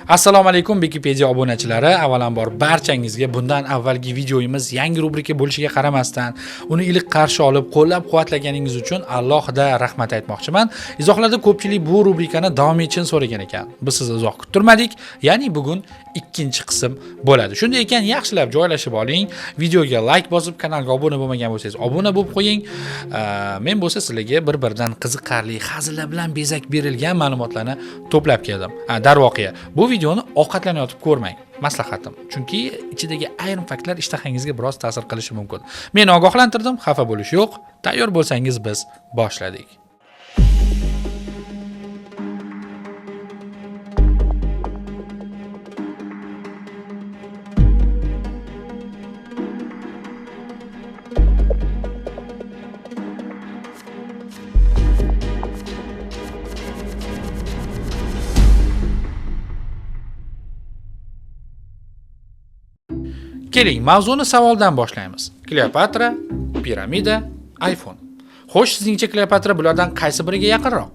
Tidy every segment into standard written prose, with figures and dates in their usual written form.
Assalomu alaykum, Wikipedia obunachilari. Avvalambor barchangizga bundan avvalgi videomiz yangi rubrika bo'lishiga qaramasdan, uni iliq qarshi olib, qo'llab-quvvatlaganingiz uchun alohida rahmat aytmoqchiman. Izohlarda ko'pchilik bu rubrikani davom etishini so'ragan ekan. Biz sizni uzoq kuttirmadik, ya'ni bugun ikkinchi qism bo'ladi. Shunday ekan, yaxshilab joylashib oling, videoga like bosib, kanalga obuna bo'lmagan bo'lsangiz, obuna bo'lib qo'ying. Men bo'lsa sizlarga bir-biridan qiziqarli hazillar bilan bezak berilgan ma'lumotlarni to'plab keldim. Darvoqe, bu videoni ovqatlanayotib ko'rmang. Maslahatim. Chunki ichidagi ayrim faktlar ishtahangizga biroz ta'sir qilishi mumkin. Men ogohlantirdim, xafa bo'lish yo'q. Tayyor bo'lsangiz, biz boshladik. Keling, mavzuni savoldan boshlaymiz. Kleopatra, piramida, iPhone. Xo'sh, sizningcha Kleopatra bulardan qaysi biriga yaqinroq?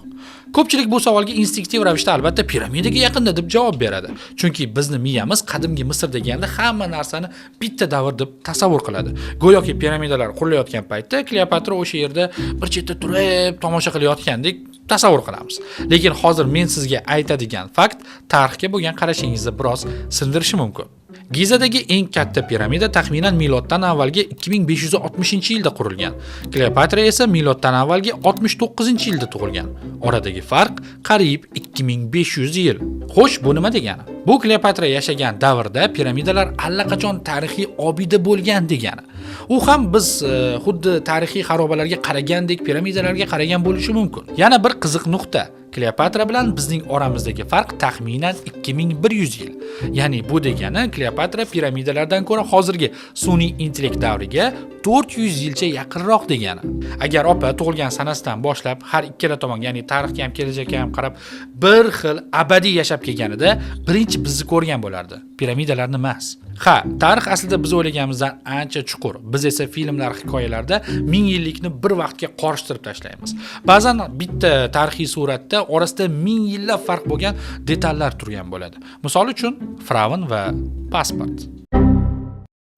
Ko'pchilik bu savolga instinktiv ravishda albatta piramidaga yaqinda deb javob beradi. Chunki bizni miyamiz qadimgi Misr deganda hamma narsani bitta davr deb tasavvur qiladi. Go'yoki piramidalar qurilayotgan paytda Kleopatra o'sha yerda bir chetda turib tomosha qilayotgandek tasavvur qilamiz. Lekin hozir men sizga aytadigan fakt tarixga bo'lgan qarashingizni biroz sindirishi mumkin. Gizadagi eng katta piramida taxminan miloddan avvalgi 2560-yilda qurilgan. Kleopatra esa miloddan avvalgi 69-yilda tug'ilgan. Oradagi farq qariyb 2500 yil. Xo'sh, bu nima degani? Bu Kleopatra yashagan davrda piramidalar allaqachon tarixiy obida bo'lgan degani. U ham biz xuddi tarixiy xarobalarga qaragandek piramidalarga qaragan bo'lishi mumkin. Yana bir qiziq nuqta. Kleopatra bilan bizning oramizdagi farq taxminan 2100 yil. Ya'ni bu degani Kleopatra piramidalardan ko'ra hozirgi sun'iy intellekt davriga 400 yilcha yaqinroq degani. Agar opa tug'ilgan sanasidan boshlab har ikkala tomonga, ya'ni tarixga ham, kelajakka ham qarab bir xil abadiy yashab kelganida birinchi bizni ko'rgan bo'lardi, piramidalarni emas. Ha, tarix aslida biz o'ylaganimizdan ancha chuqur. Biz esa filmlar, hikoyalarda ming yillikni bir vaqtga qorishtirib tashlaymiz. Ba'zan bitta tarixiy suratda orasida ming yillab farq bo'lgan detallar turgan bo'ladi. Misol uchun, fir'avn va pasport.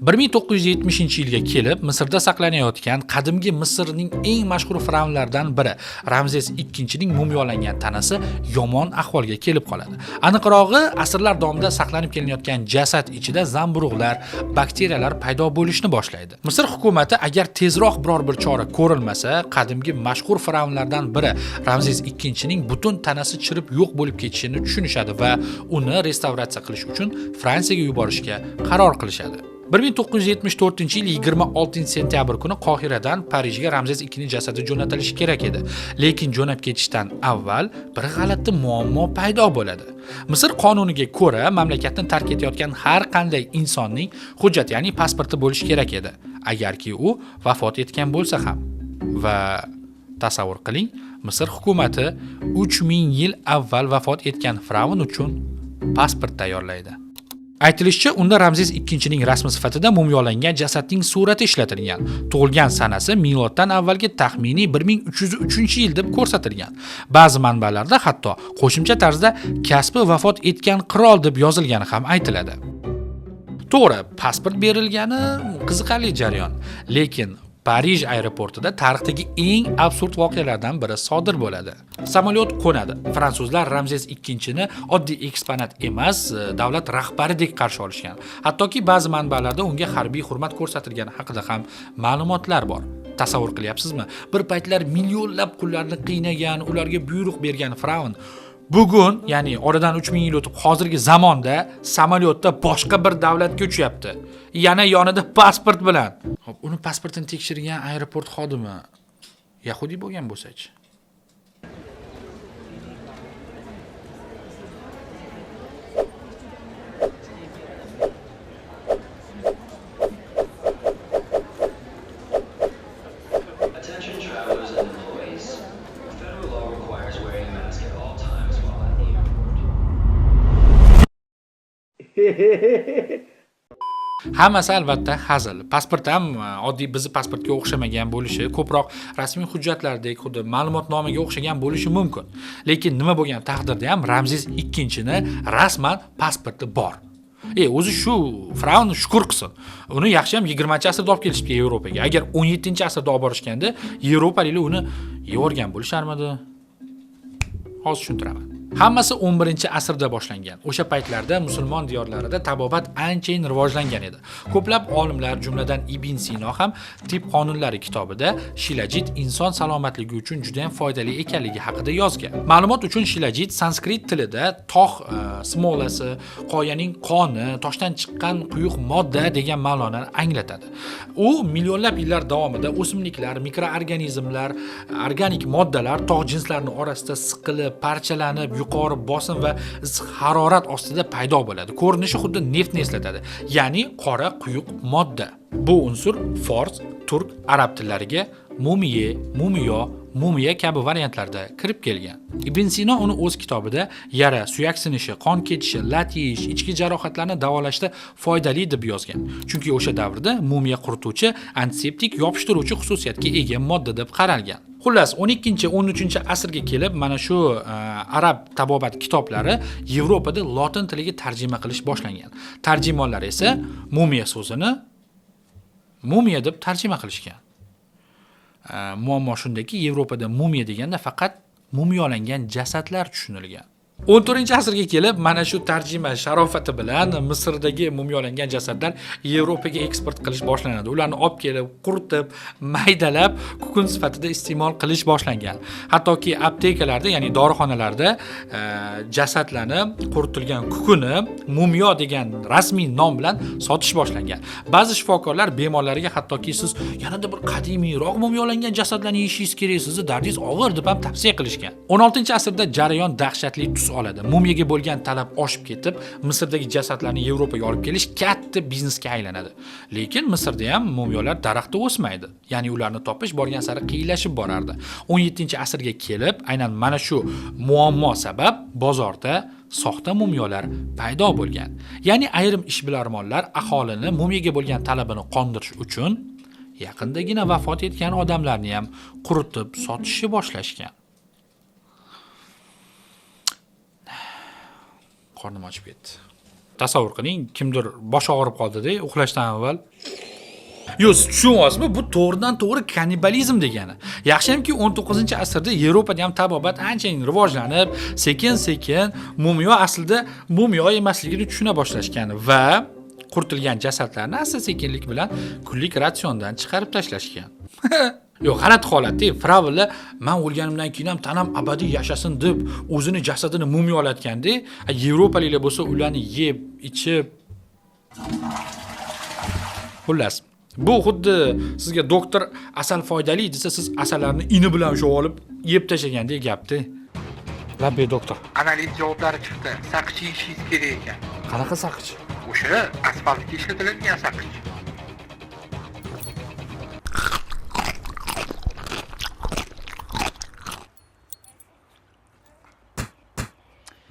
1970-yilga kelib Misrda saqlanayotgan qadimgi Misrning eng mashhur fir'avnlaridan biri Ramzes II-ning mumiyolangan tanasi yomon ahvolga kelib qoladi. Aniqrog'i, asrlar davomida saqlanib kelinayotgan jasad ichida zamburug'lar, bakteriyalar paydo bo'lishni boshlaydi. Misr hukumati agar tezroq biror bir chora ko'rilmasa, qadimgi mashhur fir'avnlardan biri Ramzes II-ning butun tanasi chirib yo'q bo'lib ketishini tushunishadi va uni restavratsiya qilish uchun Fransiyaga yuborishga qaror qilishadi. 1974-yil 26 sentyabr kuni Qohiradan Parijga Ramzes II jasadi jo'natilishi kerak edi. Lekin jo'nab ketishdan avval bir g'alati muammo paydo bo'ladi. Misr qonuniga ko'ra, mamlakatni tark etayotgan har qanday insonning hujjat, ya'ni pasporti bo'lishi kerak edi, agarki u vafot etgan bo'lsa ham. Va tasavvur qiling, Misr hukumati 3000 yil avval vafot etgan fir'avn uchun pasport tayyorlaydi. Aytilishicha, unda Ramzes II-ning rasmi sifatida mumiyolangan jasadning surati ishlatilgan. Tug'ilgan sanasi miloddan avvalgi taxminiy 1303-yil deb ko'rsatilgan. Ba'zi manbalarda hatto qo'shimcha tarzda kasbi vafot etgan qirol deb yozilgani ham aytiladi. To'g'ri, pasport berilgani qiziqarli jarayon, lekin Parij aeroportida tarixdagi eng absurd voqealardan biri sodir bo'ladi. Samolyot qo'nadi. Fransuzlar Ramzes II-ni oddiy eksponat emas, davlat rahbaridek qarshi olishgan. Hattoki ba'zi manbalarda unga harbiy hurmat ko'rsatilgani haqida ham ma'lumotlar bor. Tasavvur qilyapsizmi? Bir paytlar millionlab qullarni qiynagan, ularga buyruq bergan fir'avn bugun, ya'ni oradan 3000 yil o'tib, hozirgi zamonda samolyotda boshqa bir davlatga uchyapti. Yana yonida pasport bilan. Xo'p, uni pasportini tekshirgan aeroport xodimi yahudiy bo'lgan bo'lsa-chi? Attention travelers and employees. Federal law requires wearing a mask at all times while at the airport. Hammasi albatta hazil. Pasport ham oddiy bizni pasportga o'xshamagan bo'lishi, ko'proq rasmiy hujjatlardek xuddi ma'lumotnomaga o'xshagan bo'lishi mumkin. Lekin nima bo'lgan taqdirda ham Ramzes II-ni rasman pasporti bor. O'zi shu fir'avn shukr qilsin. Uni yaxshi ham 20-asrda olib kelishibdi Yevropaga. Agar 17-asrda olib borishganda, yevropaliklar uni yeyorgan bo'lisharmidi? Hozir tushuntiraman. Hammasi 11-asrda boshlangan. O'sha paytlarda musulmon diyorlarida tabobat anchayin rivojlangan edi. Ko'plab olimlar, jumladan Ibn Sino ham Tib qonunlari kitobida shilajit inson salomatligi uchun juda ham foydali ekanligi haqida yozgan. Ma'lumot uchun, shilajit sanskrit tilida tog' smolasi, qoyaning qoni, toshdan chiqqan quyuq modda degan ma'noni anglatadi. U millionlab yillar davomida o'simliklar, mikroorganizmlar, organik moddalar tog' jinslarining orasida siqilib, parchalanib, yuqori bosim va issiq harorat ostida paydo bo'ladi. Ko'rinishi xuddi neftni eslatadi, ya'ni qora quyuq modda. Bu unsur fors, turk, arab tillariga mumiye, mumiyo, mumiya kabi variantlarda kirib kelgan. Ibn Sino uni o'z kitobida yara, suyak sinishi, qon ketishi, lat yeyish, ichki jarohatlarni davolashda foydali deb yozgan. Chunki o'sha davrda mumiya qurituvchi, antiseptik, yopishtiruvchi xususiyatga ega modda deb qaralgan. Xullas, 12-13 asrga kelib mana shu arab tabobat kitoblari Yevropada lotin tiliga tarjima qilish boshlangan. Tarjimonlar esa mumiya so'zini mumiya deb tarjima qilishgan. Muammo shundaki, Yevropada mumiya deganda faqat mumiyolangan jasadlar tushunilgan. 14-asrga kelib mana shu tarjima sharofati bilan Misrdagi mumiyolangan jasadlar Yevropaga eksport qilish boshlanadi. Ularni olib kelib, quritib, maydalab, kukun sifatida iste'mol qilish boshlangan. Hattoki aptekalarda, ya'ni dorixonalarda jasadlarni quritilgan kukuni mumiyo degan rasmiy nom bilan sotish boshlangan. Ba'zi shifokorlar bemorlarga hattoki siz yanada bir qadimiyroq mumiyolangan jasadlarni yeyishingiz kerak, sizni dardingiz og'ir deb ham tavsiya qilishgan. 16-asrda jarayon dahshatli tus oladi. Mumiyaga bo'lgan talab oshib ketib, Misrdagi jasadlarni Yevropaga olib kelish katta biznesga aylanadi. Lekin Misrda ham mumiyolar daraxtda o'smaydi. Ya'ni ularni topish borgan sari qiyinlashib borardi. 17-asrga kelib, aynan mana shu muammo sabab bozorda soxta mumiyolar paydo bo'lgan. Ya'ni ayrim ishbilarmonlar aholini mumiyaga bo'lgan talabini qondirish uchun yaqindagina vafot etgan odamlarni ham quritib sotishni boshlashgan. Qornim ochib ketdi. Tasavvur qiling, kimdir boshi og'rib qoldi-da, uxlashdan avval. Yo'q, siz tushunyapsizmi? Bu to'g'ridan to'g'ri kannibalizm degani. Yaxshiyamki 19-asrda Yevropada ham tabobat anchayin rivojlanib, sekin-sekin mumiyo aslida mumiyo emasligini tushuna boshlashgan va quritilgan jasadlarni asta-sekinlik bilan kunlik ratsiondan chiqarib tashlashgan. Yo'q, g'alati holatda, fir'avnlar man o'lganimdan keyin ham tanam abadiy yashasin deb o'zini jasadini mumiyolatganda, yevropaliklar bo'lsa ularni yeb, ichib. Xullas, bu xuddi sizga doktor asal foydali desa, siz asallarni ini bilan ushlab olib yeb tashlagandek gapda. Labbay, doktor. Analiz javoblari chiqdi. Saqich yeyishingiz kerak ekan. Qanaqa saqich? O'sha asfaltga ishlatiladigan saqich.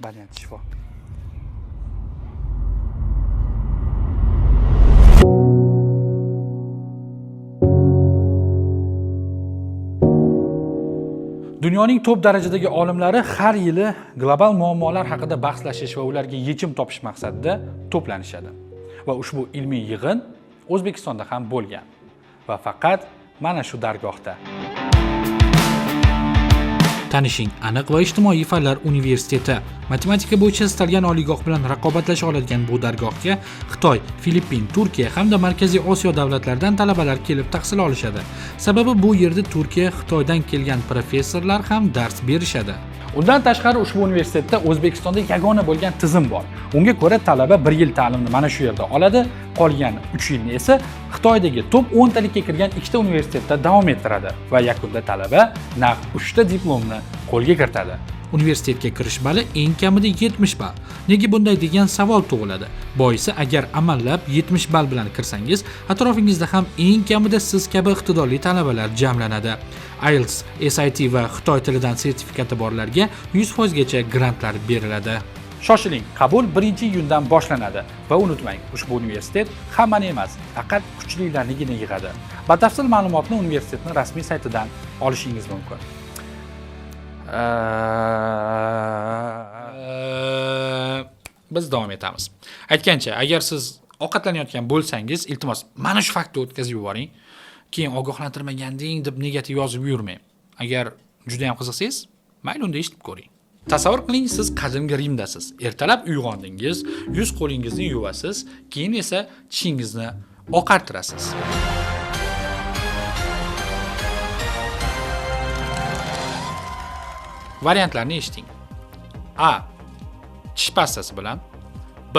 Variant shifo. Dunyoning top darajadagi olimlari har yili global muammolar haqida bahslashish va ularga yechim topish maqsadida to'planishadi. Va ushbu ilmiy yig'in O'zbekistonda ham bo'lgan va faqat mana shu dargohda. Tanishing, aniq va ijtimoiy fanlar universiteti. Matematika bo'yicha istalgan oliygoh bilan raqobatlasha oladigan bu dargohga Xitoy, Filippin, Turkiya hamda Markaziy Osiyo davlatlaridan talabalar kelib tahsil olishadi. Sababi bu yerda Turkiya, Xitoydan kelgan professorlar ham dars berishadi. Undan tashqari, ushbu universitetda O'zbekistonda yagona bo'lgan tizim bor. Unga ko'ra, talaba bir yil ta'limni mana shu yerda oladi, qolgan 3 yilni esa Xitoydagi top 10 talikka kirgan ikkita universitetda davom ettiradi va yakunda talaba naq 3 ta diplomni qo'lga kiritadi. Universitetga kirish bali eng kamida 70 ball. Nega bunday degan savol tug'iladi. Boisi, agar amallab 70 ball bilan kirsangiz, atrofingizda ham eng kamida siz kabi iqtidorli talabalar jamlanadi. IELTS, SAT va Xitoy tilidan sertifikati borlarga 100% gacha grantlar beriladi. Shoshiling, qabul 1-iyundan boshlanadi va unutmang, ushbu universitet hammani emas, faqat kuchlilarnigina yig'adi. Batafsil ma'lumotni universitetning rasmiy saytidan olishingiz mumkin. Biz davom etamiz. Aytgancha, agar siz ovqatlanayotgan bo'lsangiz, iltimos, mana shu faktni o'tkazib yuboring. Keyin ogohlantirmaganding deb negativ yozib yurmang. Agar juda ham qiziqsangiz, mayli unda eshitib ko'ring. Tasavvur qiling, siz qadimgi Rimdasiz. Ertalab uyg'ondingiz, yuz qo'lingizni yuvasiz, keyin esa tishingizni oqartirasiz. Variantlarni eshiting. A. Tish pastasi bilan, B.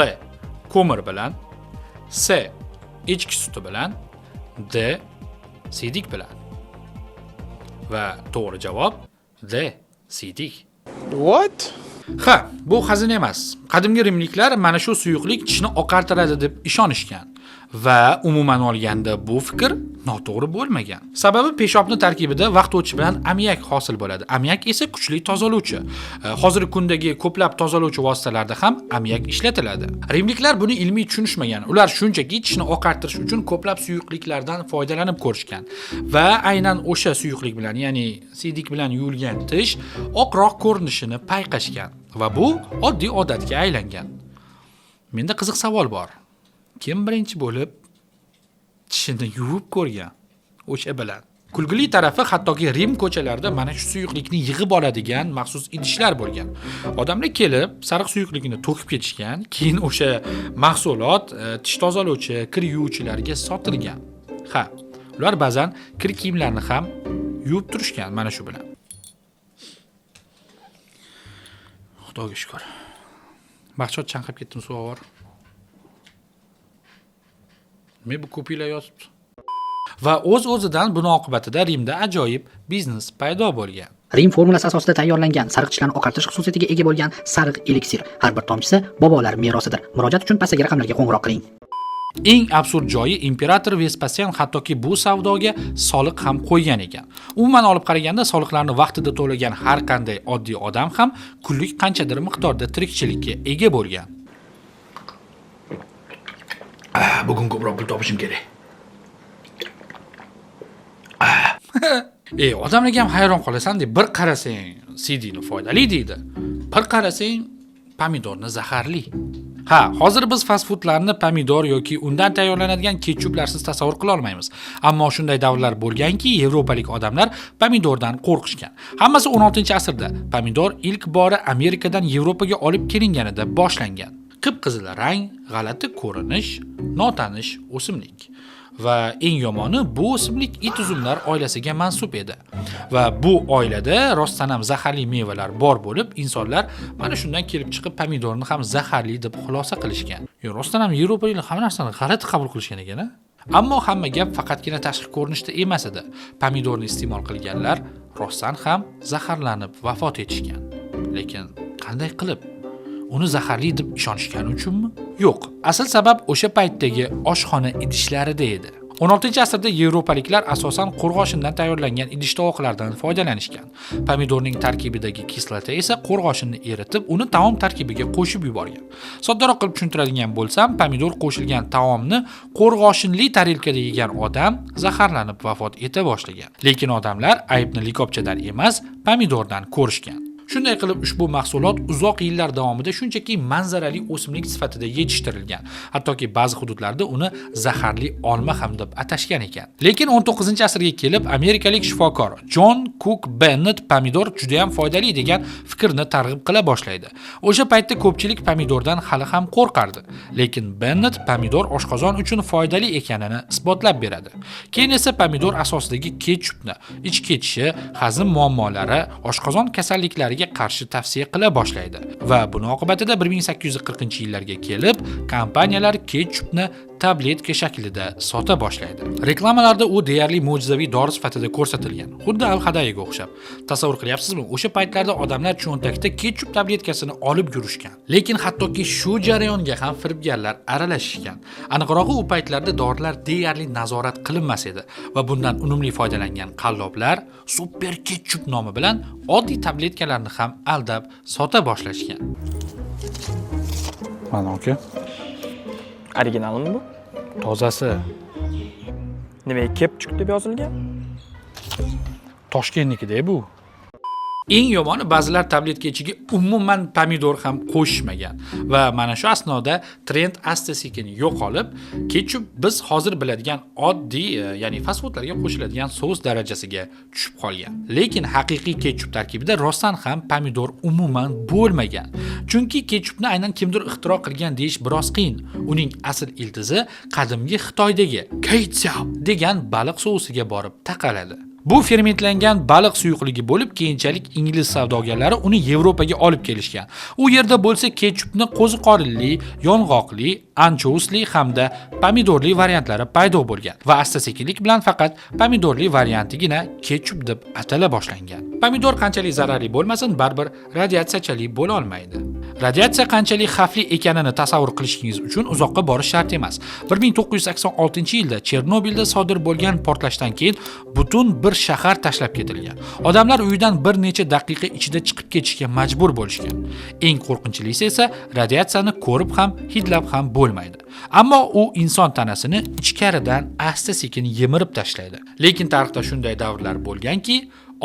Ko'mir bilan, C. Echki suti bilan, D. Siydik bilan. Va to'g'ri javob D. Siydik. What? Ha, bu hazil emas. Qadimgi rimliklar mana shu suyuqlik tishni oqartiradi deb ishonishgan va umuman olganda bu fikr noto'g'ri bo'lmagan. Sababi peshobni tarkibida vaqt o'tishi bilan ammiak hosil bo'ladi. Ammiak esa kuchli tozalovchi. Hozirgi kundagi ko'plab tozalovchi vositalarda ham ammiak ishlatiladi. Rimliklar buni ilmiy tushunishmagan. Ular shunchaki tishni oqartirish uchun ko'plab suyuqliklardan foydalanib ko'rishgan va aynan o'sha suyuqlik bilan, ya'ni siydik bilan yuvilgan tish oqroq ko'rinishini payqashgan va bu oddiy odatga aylangan. Menda qiziq savol bor. Kim birinchi bo'lib tishini yuvib ko'rgan o'sha bilan? Kulgili tarafi, hattoki Rim ko'chalarida mana shu suyuqlikni yig'ib oladigan maxsus idishlar bo'lgan. Odamlar kelib sariq suyuqlikni to'kib ketishgan, keyin o'sha mahsulot tish tozalovchi, kir yuvuvchilarga sotilgan. Ha, ular ba'zan kir kiyimlarni ham yuvib turishgan mana shu bilan. Xudoga shukr. Baxshod chanqab ketdim, suv ovor. Nima bu ko'piklar yotibdi? Va o'z-o'zidan buni oqibatida Rimda ajoyib biznes paydo bo'lgan. Rim formulasi asosida tayyorlangan sariq tishlarni oqartirish xususiyatiga ega bo'lgan sariq eliksir. Har bir tomchisi bobolar merosidir. Murojaat uchun pastdagi raqamlarga qo'ng'iroq qiling. Eng absurd joyi, imperator Vespasian hattoki bu savdoga soliq ham qo'ygan ekan. Umuman olib qaraganda, soliqlarni vaqtida to'lagan har qanday oddiy odam ham kunlik qanchadir miqdorda tirikchilikka ega bo'lgan. Ah, bugun ko'proq pul topishim kerak. Odamlarga ham hayron qolasan deb, bir qarasang siydikni foydali deydi. Bir qarasang pomidorni zaharli. Ha, hozir biz fast foodlarni pomidor yoki undan tayyorlanadigan ketchuplarsiz tasavvur qila olmaymiz. Ammo shunday davrlar bo'lganki, yevropalik odamlar pomidordan qo'rqishgan. Hammasi 16-asrda pomidor ilk bora Amerikadan Yevropaga olib kelinganida boshlangan. Qip-qizil rang, g'alati ko'rinish, notanish o'simlik. Va eng yomoni, bu o'simlik it uzumlar oilasiga mansub edi. Va bu oilada rostdan ham zaharli mevalar bor bo'lib, insonlar mana shundan kelib chiqib pomidorni ham zaharli deb xulosa qilishgan. Yo, rostdan ham yevropaliklar hamma narsani g'alati qabul qilishgan ekan, a? Ammo hamma gap faqatgina tashqi ko'rinishda emas edi. Pomidorni iste'mol qilganlar rostdan ham zaharlanib vafot etishgan. Lekin qanday qilib? Uni zaharli deb ishonishgani uchunmi? Yo'q, asl sabab o'sha paytdagi oshxona idishlarida edi. 16-asrda yevropaliklar asosan qo'rg'oshindan tayyorlangan idish tovoqlardan foydalanishgan. Pomidorning tarkibidagi kislota esa qo'rg'oshinni eritib, uni taom tarkibiga qo'shib yuborgan. Soddaroq qilib tushuntiradigan bo'lsam, pomidor qo'shilgan taomni qo'rg'oshinli tarelkada yegan odam zaharlanib vafot eta boshlagan. Lekin odamlar aybni likopchadan emas, pomidordan ko'rishgan. Shunday qilib ushbu mahsulot uzoq yillar davomida shunchaki manzarali o'simlik sifatida yetishtirilgan. Hattoki ba'zi hududlarda uni zaharli olma ham deb atashgan ekan. Lekin 19-asrga kelib amerikalik shifokor Jon Kuk Bennett pomidor juda ham foydali degan fikrni targ'ib qila boshlaydi. O'sha paytda ko'pchilik pomidordan hali ham qo'rqardi. Lekin Bennett pomidor oshqozon uchun foydali ekanini isbotlab beradi. Keyin esa pomidor asosidagi ketchupni ich ketishi, hazm muammolari, oshqozon kasalliklariga qarshi tavsiya qila boshlaydi va buni oqibatida 1840-yillarga kelib kompaniyalar ketchupni tabletka shaklida sota boshlaydi. Reklamalarda u deyarli mo'jizaviy dori sifatida ko'rsatilgan, xuddi al-Hadayiga o'xshab. Tasavvur qilyapsizmi? O'sha paytlarda odamlar cho'ntakda ketchup tabletkasini olib yurishgan. Lekin hattoki shu jarayonga ham firibgarlar aralashishgan. Aniqrog'i, u paytlarda dorilar deyarli nazorat qilinmas edi va bundan unumli foydalangan qalloblar super ketchup nomi bilan oddiy tabletkalarni ham aldab sota boshlashgan. Mana, aka. Originalmi bu? Tozasi. Nimaga "Kepchuk" deb yozilgan? Toshkentnikida bu. Eng yomoni, ba'zilar tabletka ichiga umuman pomidor ham qo'shmagan va mana shu asnoda trend asta sekin yo'qolib, ketchup biz hozir biladigan oddiy, ya'ni fast foodlarga qo'shiladigan sous darajasiga tushib qolgan. Lekin haqiqiy ketchup tarkibida rostdan ham pomidor umuman bo'lmagan. Chunki ketchupni aynan kimdir ixtiro qilgan deyish biroz qiyin. Uning asl ildizi qadimgi Xitoydagi keychap degan baliq sousiga borib taqaladi. Bu fermentlangan baliq suyuqligi bo'lib, keyinchalik ingliz savdogarlari uni Yevropaga olib kelishgan. U yerda bo'lsa ketchupni qo'ziqorinli, yong'oqli, anchousli hamda pomidorli variantlari paydo bo'lgan va asta-sekinlik bilan faqat pomidorli variantigina ketchup deb atala boshlangan. Pomidor qanchalik zararli bo'lmasin, baribir radiatsiyachalik bo'la olmaydi. Radiatsiya qanchalik xavfli ekanini tasavvur qilishingiz uchun uzoqqa borish shart emas. 1986-yilda Chernobilda sodir bo'lgan portlashdan keyin butun bir shahar tashlab ketilgan. Odamlar uyidan bir necha daqiqa ichida chiqib ketishga majbur bo'lishgan. Eng qo'rqinchlisi esa radiatsiyani ko'rib ham, hidlab ham bo'lmaydi. Ammo u inson tanasini ichkaridan asta-sekin yemirib tashlaydi. Lekin tarixda shunday davrlar bo'lganki,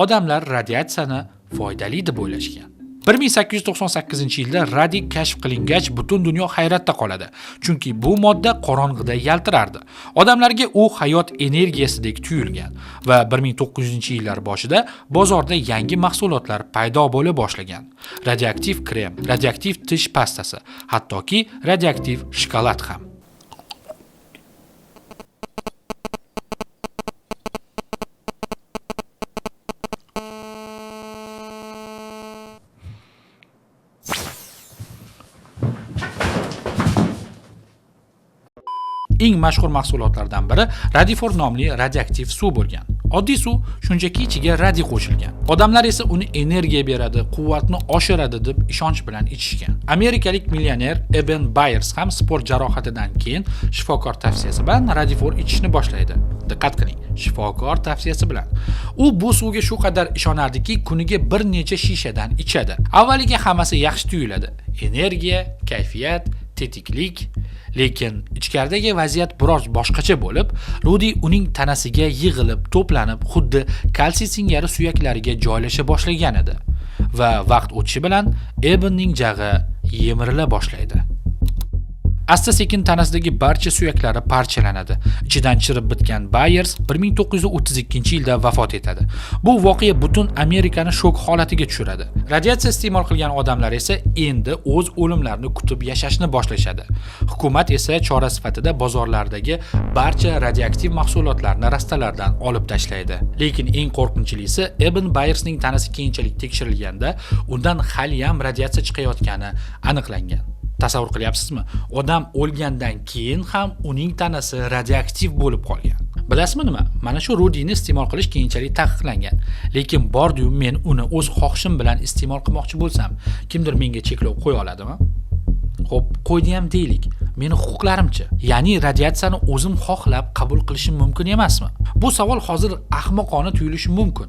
odamlar radiatsiyani foydali deb o'ylashgan. 1898-yilda radiy kashf qilingach, butun dunyo hayratda qoladi. Chunki bu modda qorong'ida yaltirardi. Odamlarga u hayot energiyasidek tuyulgan va 1900-yillar boshida bozorda yangi mahsulotlar paydo bo'la boshlagan. Radioaktiv krem, radioaktiv tish pastasi, hattoki radioaktiv shokolad ham. Eng mashhur mahsulotlardan biri Radifor nomli radioaktiv suv bo'lgan. Oddiy suv, shunchaki ichiga radiy qo'shilgan. Odamlar esa uni energiya beradi, quvvatni oshiradi deb ishonch bilan ichishgan. Amerikalik millioner Eben Byers ham sport jarohatidan keyin shifokor tavsiyasi bilan Radifor ichishni boshlaydi. Diqqat qiling, shifokor tavsiyasi bilan. U bu suvga shu qadar ishonardiki, kuniga bir necha shishadan ichadi. Avvaliga hammasi yaxshi tuyuladi. Energiya, kayfiyat, tetiklik, lekin ichkaridagi vaziyat biroz boshqacha bo'lib, radiy uning tanasiga yig'ilib, to'planib, xuddi kalsiy singari suyaklariga joylasha boshlagan edi. Va vaqt o'tishi bilan Ebenning jag'i yemirila boshlaydi. Asta-sekin tanasidagi barcha suyaklari parchalanadi. Ichidan chirib bitgan Byers 1932-yilda vafot etadi. Bu voqea butun Amerikani shok holatiga tushiradi. Radiatsiya iste'mol qilgan odamlar esa endi o'z o'limlarini kutib yashashni boshlashadi. Hukumat esa chora sifatida bozorlardagi barcha radioaktiv mahsulotlarni rastalardan olib tashlaydi. Lekin eng qo'rqinchlisi, Eben Byersning tanasi keyinchalik tekshirilganda undan haliyam radiatsiya chiqayotgani aniqlangan. Tasavvur qilyapsizmi? Odam o'lgandan keyin ham uning tanasi radioaktiv bo'lib qolgan. Bilasizmi nima? Mana shu rudiyni iste'mol qilish keyinchalik taqiqlangan. Lekin bordiyu men uni o'z xohishim bilan iste'mol qilmoqchi bo'lsam, kimdir menga cheklov qo'ya oladimi? Xo'p, qo'ydi ham deylik. Meni huquqlarimchi? Ya'ni radiatsiyani o'zim xohlab qabul qilishim mumkin emasmi? Bu savol hozir ahmoqona tuyulishi mumkin.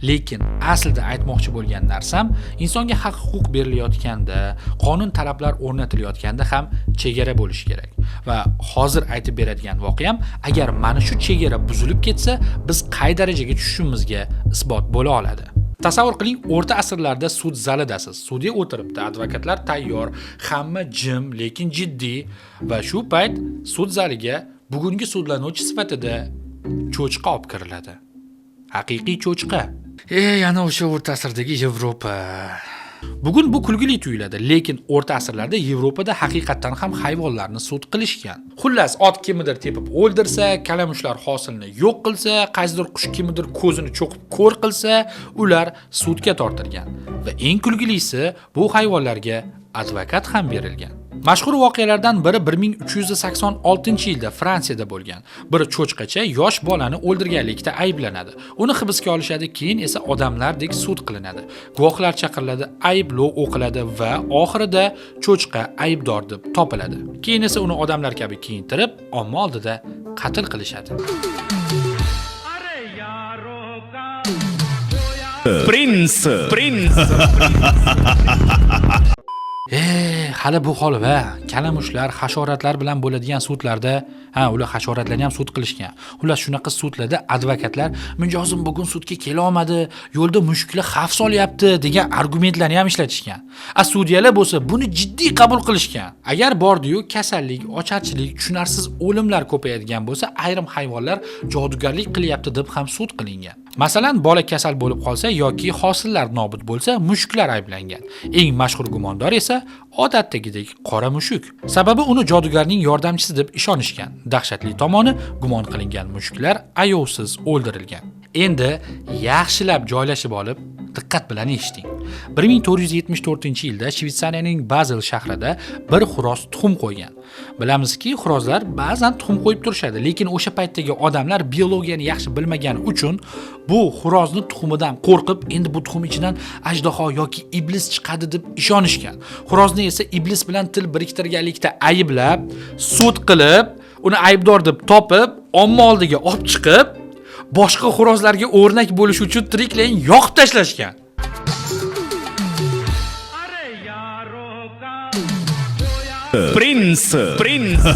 Lekin aslida aytmoqchi bo'lgan narsam, insonga haq-huquq berilayotganda, qonun talablar o'rnatilayotganda ham chegara bo'lishi kerak. Va hozir aytib beradigan voqeam, agar mana shu chegara buzilib ketsa, biz qay darajaga tushishimizga isbot bo'la oladi. Tasavvur qiling, o'rta asrlarda sud zalidasiz. Sudya o'tiribdi, advokatlar tayyor, hamma jim, lekin jiddiy va shu payt sud zaliga bugungi sudlanuvchi sifatida cho'chqa olib kiriladi. Haqiqiy cho'chqa. Ey, ana o'sha o'rta asrdagi Yevropa. Bugun bu kulgili tuyuladi, lekin o'rta asrlarda Yevropada haqiqatdan ham hayvonlarni sud qilishgan. Xullas, ot kimnidir tepib o'ldirsa, kalamushlar hosilni yo'q qilsa, qaysidir qush kimnidir ko'zini cho'qib ko'r qilsa, ular sudga tortilgan. Va eng kulgilisi, bu hayvonlarga advokat ham berilgan. Mashhur voqealardan biri 1386-yilda Fransiyada bo'lgan. Bir cho'chqacha yosh bolani o'ldirganlikda ayblanadi. Uni hibsga olishadi, keyin esa odamlardek sud qilinadi. Guvohlar chaqiriladi, ayblov o'qiladi va oxirida cho'chqa aybdor deb topiladi. Keyin esa uni odamlar kabi kiyintirib, omma oldida qatl qilishadi. Prince, Prince. E, Hali bu hol va kalamushlar, hasharotlar bilan bo'ladigan sudlarda, ha, ular hasharotlarni ham sud qilishgan. Xullas, shunaqa sudlarda advokatlar "Mijozim bugun sudga kela olmadi, yo'lda mushuklar xavf solyapti" degan argumentlarni ham ishlatishgan. A sudyalar bo'lsa buni jiddiy qabul qilishgan. Agar bordi-yu kasallik, ocharchilik, tushunarsiz o'limlar ko'payadigan bo'lsa, ayrim hayvonlar jodugarlik qilyapti deb ham sud qilingan. Masalan, bola kasal bo'lib qolsa yoki hosillar nobud bo'lsa, mushuklar ayblangan. Eng mashhur gumondor esa odatdagidek qora mushuk. Sababi uni jodugarning yordamchisi deb ishonishgan. Dahshatli tomoni, gumon qilingan mushuklar ayovsiz o'ldirilgan. Endi yaxshilab joylashib olib, diqqat bilan eshiting. 1474-yilda Shvetsariyaning Bazel shahrida bir xo'roz tuxum qo'ygan. Bilamizki, xo'rozlar ba'zan tuxum qo'yib turishadi, lekin o'sha paytdagi odamlar biologiyani yaxshi bilmagani uchun bu xo'rozni tuxumidan qo'rqib, endi bu tuxum ichidan ajdaho yoki iblis chiqadi deb ishonishgan. Xo'rozni esa iblis bilan til biriktirganlikda ayblab, sud qilib, uni aybdor deb topib, omma oldiga olib chiqib, boshqa xo'rozlarga o'rnak bo'lish uchun tiriklayin yoqib tashlashgan. Prince, Prince.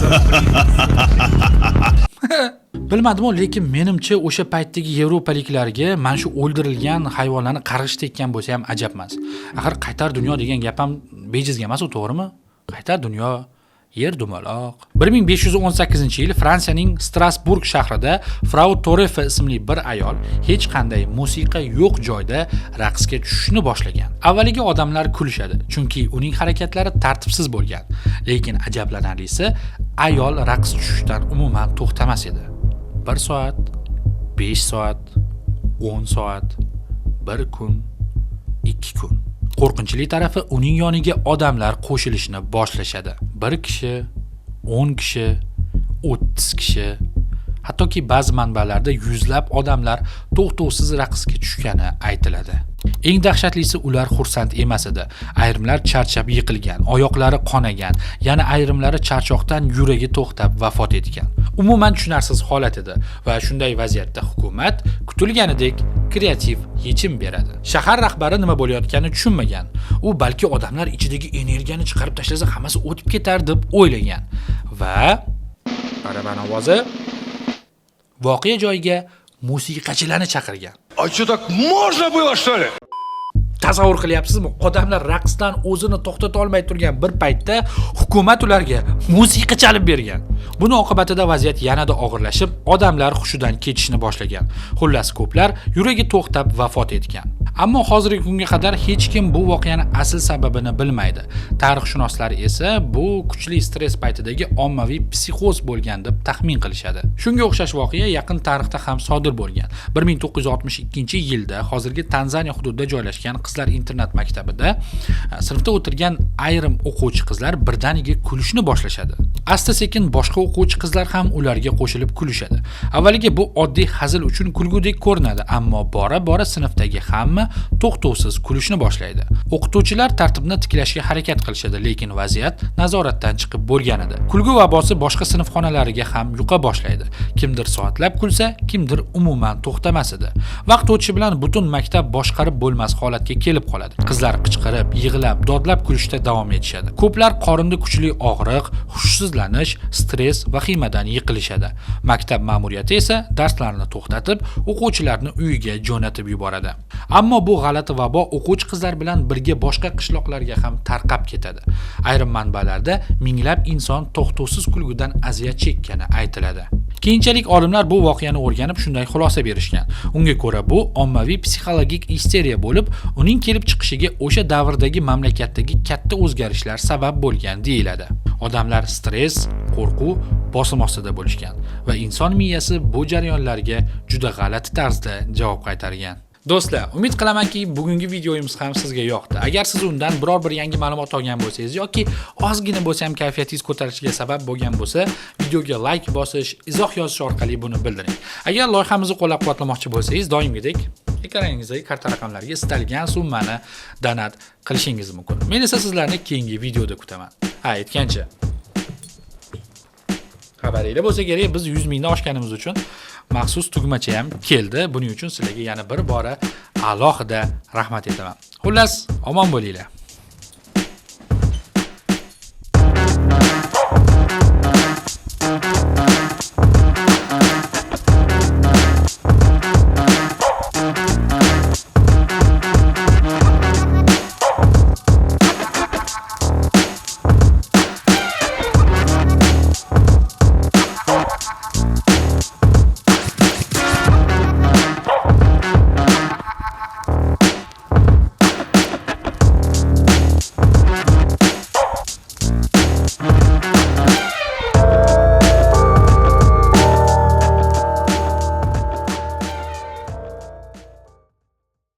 Bilmadim, lekin menimcha o'sha paytdagi yevropaliklarga mana shu o'ldirilgan hayvonlarni qarg'ish tekkan bo'lsa ham ajab emas. Axir qaytar dunyo degan gap ham bejizga emas u, to'g'rimi? Qaytar dunyo, yer dumaloq. 1518-yil Fransiyaning Strasburg shahrida Frau Torefe ismli bir ayol hech qanday musiqa yo'q joyda raqsga tushishni boshlagan. Avvaliga odamlar kulishadi, chunki uning harakatlari tartibsiz bo'lgan. Lekin ajablanarlisi, ayol raqs tushishdan umuman to'xtamas edi. 1 soat, 5 soat, 10 soat, 1 kun, 2 kun. Qo'rqinchli tarafi, uning yoniga odamlar qo'shilishni boshlashadi. 1 kishi, 10 kishi, 30 kishi, hattoki ba'zi manbalarda yuzlab odamlar to'xtovsiz raqsga tushgani aytiladi. Eng dahshatlisi, ular xursand emas edi. Ayrimlar charchab yiqilgan, oyoqlari qonagan, yana ayrimlari charchoqdan yuragi to'xtab vafot etgan. Umuman tushunarsiz holat edi va shunday vaziyatda hukumat kutilganidek kreativ yechim beradi. Shahar rahbari nima bo'layotganini tushunmagan. U balki odamlar ichidagi energiyani chiqarib tashlasa hammasi o'tib ketar deb o'ylagan va baraban ovozi voqea joyiga musiqachilarni chaqirgan. А что, так можно было, что ли? Tasavvur qilyapsizmi? Odamlar raqsdan o'zini to'xtata olmay turgan bir paytda hukumat ularga musiqa chalib bergan. Buni oqibatida vaziyat yanada og'irlashib, odamlar hushidan ketishni boshlagan. Xullas, ko'plar yuragi to'xtab vafot etgan. Ammo hozirgi kunga qadar hech kim bu voqeani asl sababini bilmaydi. Tarixshunoslar esa bu kuchli stress paytidagi ommaviy psixoz bo'lgan deb taxmin qilishadi. Shunga o'xshash voqea yaqin tarixda ham sodir bo'lgan. 1962-yilda hozirgi Tanzaniya hududida joylashgan qizlar internat maktabida sinfda o'tirgan ayrim o'quvchi qizlar birdaniga kulishni boshlashadi. Asta-sekin boshqa o'quvchi qizlar ham ularga qo'shilib kulishadi. Avvaliga bu oddiy hazil uchun kulgudek ko'rinadi, ammo bora-bora sinfdagi hamma to'xtovsiz kulishni boshlaydi. O'qituvchilar tartibni tiklashga harakat qilishadi, lekin vaziyat nazoratdan chiqib bo'lgan edi. Kulgu vabosi boshqa sinf xonalariga ham yuqa boshlaydi. Kimdir soatlab kulsa, kimdir umuman to'xtamas edi. Vaqt o'tishi bilan butun maktab boshqarib bo'lmas holatga kelib qoladi. Qizlar qichqirib, yig'lab, dodlab kulishda davom etishadi. Ko'plar qorinda kuchli og'riq, hushsizlanish, stress, vahimadan yiqilishadi. Maktab ma'muriyati esa darslarni to'xtatib, o'quvchilarni uyiga jo'natib yuboradi. Ammo bu g'alati vabo o'quvchi qizlar bilan birga boshqa qishloqlarga ham tarqab ketadi. Ayrim manbalarda minglab inson to'xtovsiz kulgudan aziyat chekkani aytiladi. Keyinchalik olimlar bu voqeani o'rganib shunday xulosa berishgan. Unga ko'ra, bu ommaviy psixologik isteriya bo'lib, uning kelib chiqishiga o'sha davrdagi mamlakatdagi katta o'zgarishlar sabab bo'lgan deyiladi. Odamlar stress, qo'rquv, bosim ostida bo'lishgan va inson miyasi bu jarayonlarga juda g'alati tarzda javob qaytargan. Do'stlar, umid qilamanki, bugungi videomiz ham sizga yoqdi. Agar siz undan biror bir yangi ma'lumot olgan bo'lsangiz yoki ozgina bo'lsa ham kayfiyatingiz ko'tarilishiga sabab bo'lgan bo'lsa, videoga like bosish, izoh yozish orqali buni bildiring. Agar loyihamizni qo'llab-quvvatlamoqchi bo'lsangiz, doimgidek ekraningizdagi karta raqamlariga istalgan summani donat qilishingiz mumkin. Men esa sizlarni keyingi videoda kutaman. Ha, aytgancha, xabaringlar bo'lsa kerak, biz 100 mingdan oshganimiz uchun maxsus tugmacha ham keldi. Buning uchun sizlarga yana bir bora alohida rahmat aytaman. Xullas, omon bo'linglar.